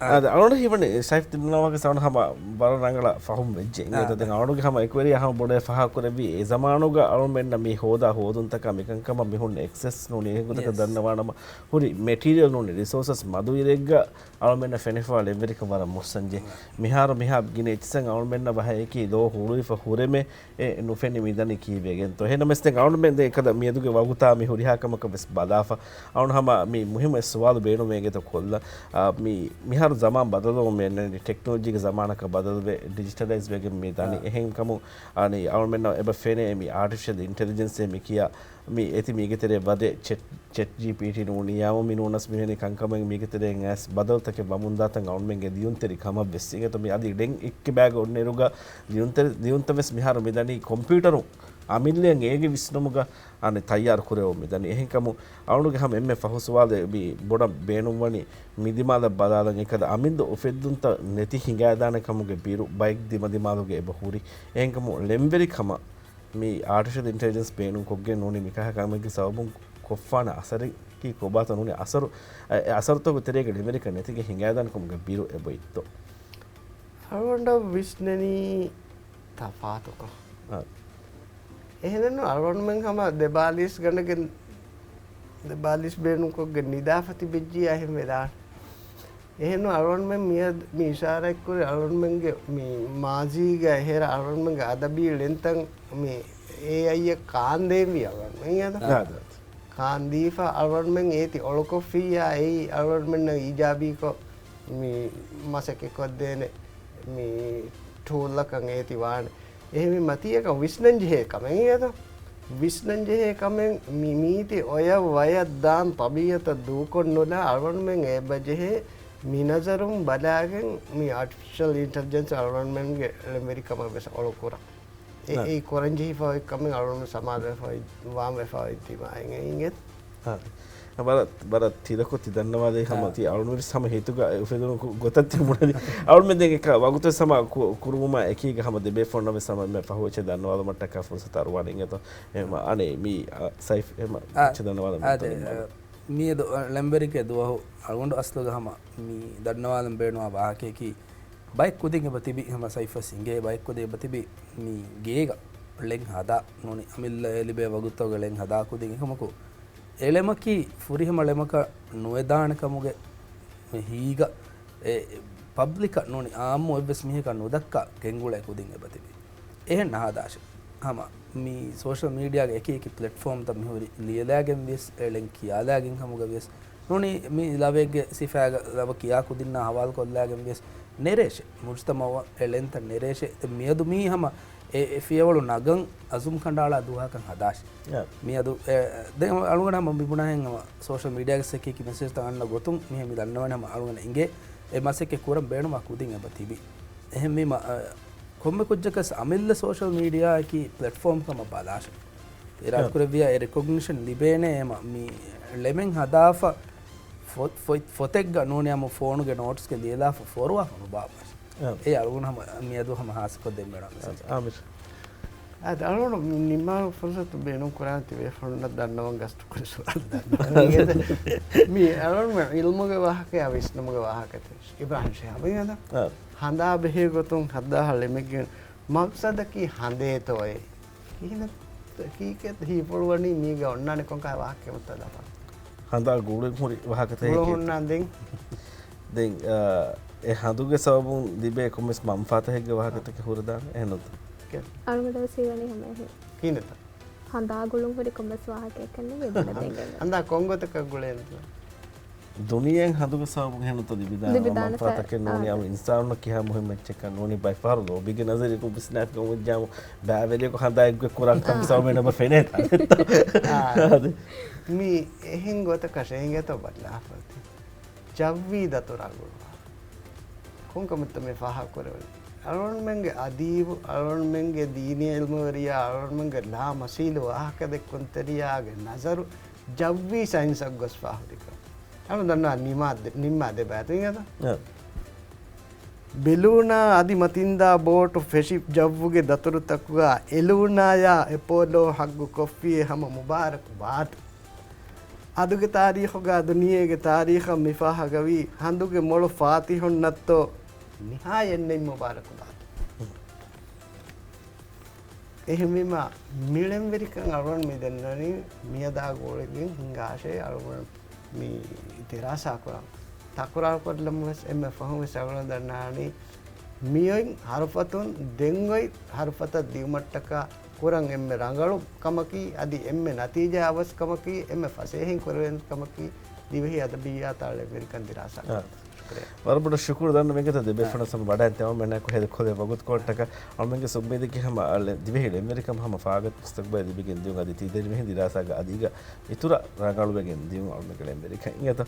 އާދެ، އަޅުގަނޑަށް ހީވަނީ ސައިފް ދިންނަވާގެ ސަވަން ހަމަ ވަރަށް ރަނގަޅަށް ފަހުމް ވެއްޖެ. އާދެ. އިނގޭތަ ދެން އަޅުގަނޑުގެ ހަމަ އެކުވެރިޔާ ހަމަ ބޮޑަށް ފާހަގަ ކުރެއްވީ އެ ޒަމާނުގަ އަޅުމެންނަށް މި ހޯދާ ހޯދުންތަކާ މިކަންކަމަށް މި ހުންނަ އެކްސެސް ނޫނީ އެ ގޮތަކަށް ދަންނަވާނަމަ ހުރި މެޓީރިއަލް ނޫނީ ރިސޯސަސް މަދުވިރެއްގަ އަޅުމެންނަށް ފެނިފަވާ ޅެންވެރިކަން ވަރަށް މުއްސަންޖެ. މިހާރު މިހާ ގިނަ އެއްޗިސަން އަޅުމެންނަށް ވަހައިގެ ލޯ ހުޅުވިފަ ހުރެމެ އެ ނުފެނި މިދަނީ ކީއްވެގެންތޯ؟ އެހެންނަމަވެސް ދެން އަޅުމެން ދެން އެކަލަ މިއަދުގެ ވަގުތާ މި ހުރިހާ ކަމަކަށް ވެސް ބަލާފަ. އަޅުން ހަމަ މި މުހިއްމު އެއް ސުވާލު ބޭނުންވޭ އިނގޭތޯ ކޮށްލަ. އާ، މި، މިހާ ޒަމާން ބަދަލުވުމެއް ނެތް، ޓެކްނޮލޮޖީގެ ޒަމާނަކަށް ބަދަލުވެ، ޑިޖިޓަލައިޒް ވެގެން މި ދަނީ. އާ. އެހެންކަމުން އަނެއް އަޅުމެންނަށް އެބަ ފެނޭ މި އާޓިފިޝަލް އިންޓެލިޖެންސޭ މި ކިޔާ މި އޭތި މީގެ ތެރޭ ވަދެ ޗެޓް، ޗެޓް ޖީޕީޓީ ނޫނިއްޔާމު މި ނޫނަސް މިވެނި ކަންކަމެއް މީގެ ތެރޭ އައިސް ބަދަލުތަކެއް ވަމުންދާތަން އަޅުމެންގެ ލިޔުންތެރި ކަމަށް ވެސް އިނގޭތޯ. މި އަދި ޑެން އެއްކިބާގެ އޮންނައިރުގަ ލިޔުންތެރި، ލިޔުންތައް ވެސް މިހާރު މި ދަނީ ކޮމްޕިއުޓަރުން އަމިއްލައަށް އޭގެ ވިސްނުމުގަ އަނެއް ތައްޔާރު ކުރެވުން މިދަނީ. އެހެންކަމުން އަޅުގަނޑުގެ ހަމަ އެންމެ ފަހު ސުވާލެއް މި ބޮޑަށް ބޭނުންވަނީ މި ދިމާލަށް ބަލާލަން އެކަލަ އަމިއްލަ އުފެއްދުންތައް ނެތި ހިނގައިދާނެ ކަމުގެ ބިރު ބައެއް ދިމަދިމާލުގަ އެބަ ހުރި. އެހެންކަމުން ޅެންވެރި ކަމަށް މި އާޓިފިޝަލް އިންޓެލިޖެންސް ބޭނުން ކޮށްގެން ނޫނީ މިކަހަލަ ކަމެއްގެ ސަބަބުން ކޮށްފާނެ އަސަރަކީ ކޮބާތޯ ނޫނީ އަސަރު، އެ އަސަރުތަކުގެ ތެރޭގަ ޅެންވެރިކަން ނެތިގެން ހިނގައިދާނެ ކަމުގެ ބިރު އެބައޮތްތޯ. އަޅުގަނޑަށް ވިސްނެނީ ތަފާތުކޮށް. އާ. އެހެނެއްނު އަޅުގަނޑުމެން ހަމަ ދެބާލީސް ގަނޑެއްގެ ދެބާލީސް ބޭނުންކޮށްގެން ނިދާފަ ތިބިއްޖިއްޔާ އެހެން ވެދާނެ. އެހެންނު އަޅުގަނޑުމެން މިއަދު މި އިޝާރާތްކުރި އަޅުގަނޑުމެންގެ މި މާޒީގަ އެހެރަ އަޅުގަނޑުމެންގެ އަދަބީ ޅެންތައް މި އޭއައިއަށް ކާންދޭންވީ އަޅުގަނޑުމެން އެދަ. އާ. ކާންދީފަ އަޅުގަނޑުމެން އޭތި އޮޅުކޮށްފިއްޔާ އެއީ އަޅުގަނޑުމެންނަށް އީޖާބީކޮށް މި މަސައްކަތްކޮށްދޭނެ މި ޓޫލްއަކަށް އޭތި ވާނެ. އެހެންވީމަ ތިޔަކަން ވިސްނަންޖެހޭ ކަމެއް އިނގޭތޯ. ވިސްނަންޖެހޭ ކަމެއް މި މީތި އޮޔަށް ވަޔަށް ދާން ތަބީއަތަށް ދޫކޮށްނުލާ އަޅުގަނޑުމެން އެބަޖެހޭ މި ނަޒަރުން ބަލާގެން މި އާޓިފިޝަލް އިންޓެލިޖެންސް އަޅުގަނޑުމެންގެ ޅެންވެރިކަމަށް ވެސް އޮޅުކުރަން. އެ، ނަ. އެއީ ކުރަންޖެހިފައި އޮތް ކަމެއް އަޅުގަނޑު ސަމާލުވެފައި، ވާންވެފައި އޮތް ދިމާއެއް އިނގޭތޯ. އާ. ވަރަށް، ވަރަށް ތިލަކޮށް ތި ދަންނަވާލައި ހަމަ އާ. ތި އަޅުންވެސް ހަމަ ހިތުގަ އުފެދުނު ގޮ-، ގޮތަށް ތި ބުނަނީ. އަޅުމެން ދެން އެކަ ވަގުތުވެސް ހަމަ ކު-، ކުރުވުމާ އެކީގަ ހަމަ ދެބޭފުޅުންނަށް ވެސް ހަމަ އެންމެ ފަހު އެއްޗެއް ދަންނަވާލުމަށްޓަކާ ފުރުސަތު އަރުވާނެ އިނގޭތޯ. އެހެން އަނެއް މި، އާ، ސައިފް އެހެން އާ، އެއްޗެއް ދަންނަވާލަން އާ، ވީތޯ ދެން، މި މަގު. އާ، މިއަދު، އާ، ޅެންވެރިގެ ދުވަހު އަޅުގަނޑު އަސްލުގަ ހަމަ މި ދަންނަވާލަން ބޭނުވާ ވާހަކަޔަކީ، ބައެއް ކުދިން އެބަ ތިބި ހަމަ ސައިފްވެސް އިނގޭ، ބައެއް ކުދިން އެބަ ތިބި މި ގޭގަ ޅެން ހަދާ ނޫނީ އަމިއްލަ އެ ލިބޭ ވަގުތުގަ ޅެން ހަދާ ކުދިން އެކަމަކު، އެ ޅެމަކީ ފުރިހަމަ ޅެމަކަށް ނުވެދާނެ ކަމުގެ ހީގަ އެ ޕަބްލިކަށް ނޫނީ އާއްމު އެއްވެސް މީހަކަށް ނުދައްކާ ގެންގުޅޭ ކުދިން އެބަ ތިބި. އެހެން ނަހަދާށެ. ހަމަ މި ސޯޝަލް މީޑިއާގެ އެކި އެކި ޕްލެޓްފޯމްތައް މިހުރި ލިޔެލާގެން ވިޔަސް، އެ ޅެން ކިޔާލާގެން ކަމުގަ ވިޔަސް، ނޫނީ މި ލަވެއްގެ ސިފައިގަ ލަވަ ކިޔާ ކުދިންނާ ހަވާލު ކޮށްލާގެން ވިޔަސް ނެރޭށެ. މުޖުތަމަޢަށް އެ ޅެންތައް ނެރޭށެ. ދެން މިއަދު މީ ހަމަ އެ، އެ ފިޔަވަޅު ނަގަން އަޒުމް ކަނޑައަޅާ ދުވަހަކަށް ހަދާށެ. އާ. މިއަދު އެ، ދެން އަޅުގަނޑު ހަމަ މިބުނާހެން ހަމަ ސޯޝަލް މީޑިއާގެ އެކި އެކި މެސެޖްތައް އަންނަ ގޮތުން މިހެން މި ދަންނަވަނީ ހަމަ އަޅުގަނޑަށް އިނގޭ އެ މަސައްކަތް ކުރަން ބޭނުމާ ކުދިން އެބަ ތިބި. އެހެންވީމަ، އަ، ކޮންމެ ކުއްޖަކަސް އަމިއްލަ ސޯޝަލް މީޑިއާއަކީ ޕްލެޓްފޯމް ކަމަށް ބަލާށެ. އިރާދަ އާ. ކުރެއްވިޔާ އެ ރެކޮގްނިޝަން ލިބޭނެ އެމަ މި ޅެމެއް ހަދާފަ ފޮ-، ފޮތް-، ފޮތެއްގަ ނޫނީ ހަމަ ފޯނުގެ ނޯޓްސްގެ ލިޔެލާފަ ފޮރުވާފަ ނުބާއްވާށެ. އާ. އެ އަޅުގަނޑު ހަމަ މިއަދު ހަމަ ހާސްކޮށްދޭން ބޭނުން މެސެޖް. އާ، އާމިރު. އާދެ، އަޅުގަނޑު ނިންމާލުމުގެ ފުރުސަތު ބޭނުން ކުރާނެ ތިބޭފުޅުންނަށް ދަންނަވަން ގަސްތުކުރި ސުވާލު ދަންނަވަން. މި އަޅުގަނޑު މި ޢިލްމުގެ ވާހަކަޔާ ވިސްނުމުގެ ވާހަކަތައް އިބްރާހިމް ޝިހާބު އިނގޭތަ؟ އާ. ހަނދާ ބެހޭ ގޮތުން ހައްދާހާ ޅެމެއްގެ މަގްސަދަކީ ހަނދޭތޯއޭ؟ ކިހިނެއް ކީކޭ ހީފޮޅުވަނީ މީގަ އޮންނާނެ ކޮންކަހަލަ ވާހަކައެއް މަތިވެދާފަ؟ ހަނދާ ގުޅުން ހުރި ވާހަކަތަކެކޭ. ގުޅުން ހުންނާން ދެން. ދެން، އާ، އެ ހަނދުގެ ސަބަބުން ލިބޭ ކޮންމެސް މަންފާތަކެއްގެ ވާހަކަތަކެއް ހުރެދާނެ. އެހެންނުތަ؟ ކެ. އަޅުގަނޑަށް ވެސް ހީވަނީ ހަމަ އެހެން. ކިހިނެއްތަ؟ ހަނދާ ގުޅުން ހުރި ކޮންމެސް ވާހަކައެއްކަން ނެތް އެދުނަ ދެންގެން. ހަނދާ ކޮންގޮތަކަށް ގުޅޭނެތަ؟ ދުނިޔެއިން ހަނދުގެ ސަބަބުން ހެނުތަ ލިބިދާނެ ލިބިދާނެ މަންފާތަކެއް ސަ-، ނޫނީ އާ. އަމު އިންސާނުންނަށް ކިހާ މުހިއްމު އެއްޗެއްކަން ނޫނީ ބައެއް ފަހަރު ލޯބީގެ ނަޒަރިއަކުން ވިސްނާފި ކަމުން ޖާމު ބައިވެރިޔަކު ހަނދާ އެއްގޮތް ކުރާ ކަމު އާ. ސަބަބުން އެބަ ފެނޭތާ. އާ. އާދެ. މި އެހެން ގޮތަކަށް އެނގޭތޯ ބައްލާފަތި. ޖައްވީ ދަތުރާ ގުޅުވާ. ކޮންކަމެއްތަ މި ފާހަގަކުރެވެނީ؟ އަޅުގަނޑުމެންގެ އަދީބު، އަޅުގަނޑުމެންގެ ދީނީ ޢިލްމުވެރިޔާ، އަޅުގަނޑުމެންގެ ލާމަސީލު ވާހަކަދެއްކުންތެރިޔާގެ ނަޒަރު ޖައްވީ ސައިންސަށް ގޮސްފާ ހުރިކަން. އަޅުގަނޑު ދަންނަވާ ނިމާ ދެ-، ނިންމާ ދެބައިތު އިނގޭތަ؟ އަ. ބެލޫނާ އަދި މަތިންދާ ބޯޓު ފެށި ޖައްވުގެ ދަތުރުތަކުގަ އެލޫނާޔާ އެޕޯލޯ ހައްގު ކޮށްފިއޭ ހަމަ މުބާރަކު ބާދު. އަދުގެ ތާރީޚުގަ ދުނިޔޭގެ ތާރީޚަށް މިފާހަގަވީ ހަނދުގެ މޮޅު ފާތިހުންނަށްތޯ ނިހާޔަތް ނެތް މުބާރަކު ބާދު. އެހެންވީމަ، މި ޅެންވެރިކަން އަޅުގަނޑު މި ދެންނަނީ މިއަދާ ގުޅިގެން ހިނގާށޭ އަޅުގަނޑު މި ދިރާސާ ކުރަން. ތަކުރާރު ކޮށްލަމުން ވެސް އެންމެ ފަހުން ވެސް އަޅުގަނޑު ދަންނާނީ މިއޮތް ހަރުފަތުން ދެން އޮތް ހަރުފަތަށް ދިއުމަށްޓަކާ ކުރަން އެންމެ ރަނގަޅު ކަމަކީ، އަދި އެންމެ ނަތީޖާ އަވަސް ކަމަކީ، އެންމެ ފަސޭހައިން ކުރެވޭނެ ކަމަކީ، ދިވެހި އަދަބިއްޔާތާ ޅެންވެރިކަން ދިރާސާ އާ. ކުރުން. ވަރަށް ބޮޑަށް ޝުކުރު ދަންނަ މެންގެތަ ދެބޭފުޅުން ސަމަ ވަޑައިން ތެމަމެންނަކު ހެދެ ކޮލެ ވަގުތު ކޯޓްޓަކަށް އަޅުމެންގެ ސުއްބީދެކެ ހަމަ އަޅެ ދިވެހި ޅެންވެރިކަމް ހަމަ ފާގަތި ފުސްތަގުބައި ލިބިގެން ދިޔުން އަދި ތީދެރިމެހިން ދިރާސާގަ އަދި އިތުރަށް ރަނގަޅުވެގެން ދިޔުން އަޅުމެންގެ ޅެންވެރިކަން އިނގޭތަ.